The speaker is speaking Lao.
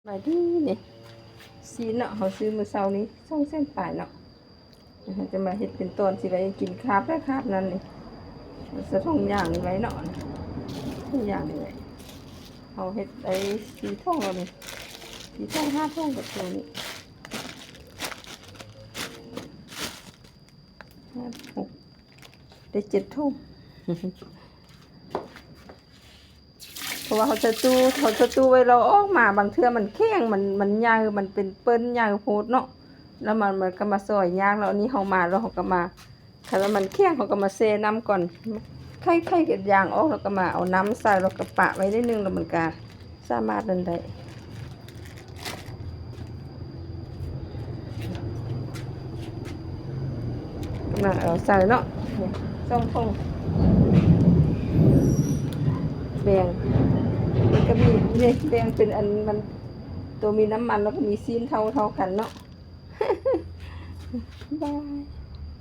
ສະບາຍດີນີ້ ຊີ້ນເນາະ ເຮົາຊື້ມື້ເຊົ້ານີ້ ສອງແສນປາຍເນາະ. ເຮົາຈະມາເຮັດເປັນຕອນຊິໄວ້ກິນຄາບໄດ້ຄາບນັ້ນນີ້ ເຮົາໃສ່ຖົງຢ່າງນີ້ໄວ້ເນາະ ຖົງຢ່າງນີ້ໄວ້. ເຮົາເຮັດໄດ້ສີ່ຖົງແລ້ວນີ້ ສີ່ຖົງ ຫ້າຖົງກັບໂຕນີ້ ຫ້າ ຫົກ ໄດ້ເຈັດຖົງ. ເພາະວ່າເຮົາໃສ່ຕູ້ ເຮົາໃສ່ຕູ້ໄວ້ ລາວອອກມາ ບາງເທື່ອມັນແຂງ ມັນ ມັນໃຫຍ່ ມັນເປັນເປີ້ນໃຫຍ່ໂພດເນາະ ແລ້ວມັນ ມັນກໍມາຊອຍຍາກ. ແລ້ວອັນນີ້ເຮົາມາ ແລ້ວເຮົາກໍມາ ຄັນວ່າມັນແຂງ ເຮົາກໍມາແຊ່ນ້ຳກ່ອນ ໄຂ່ ໄຂ່ກໍຢາງອອກ ແລ້ວກໍມາເອົານ້ຳໃສ່ ແລ້ວກໍປະໄວ້ໜ້ອຍໜຶ່ງ ແລ້ວມັນກໍສາມາດນັ້ນໄດ້. ກຳລັງເອົາໃສ່ເນາະ ສອງຖົງ ແບ່ງ ມັນກໍມີນີ້ ແບ່ງເປັນອັນ ມັນ ໂຕມີນ້ຳມັນ ແລ້ວກໍມີຊີ້ນເທົ່າ ເທົ່າກັນເນາະ. ບາຍ.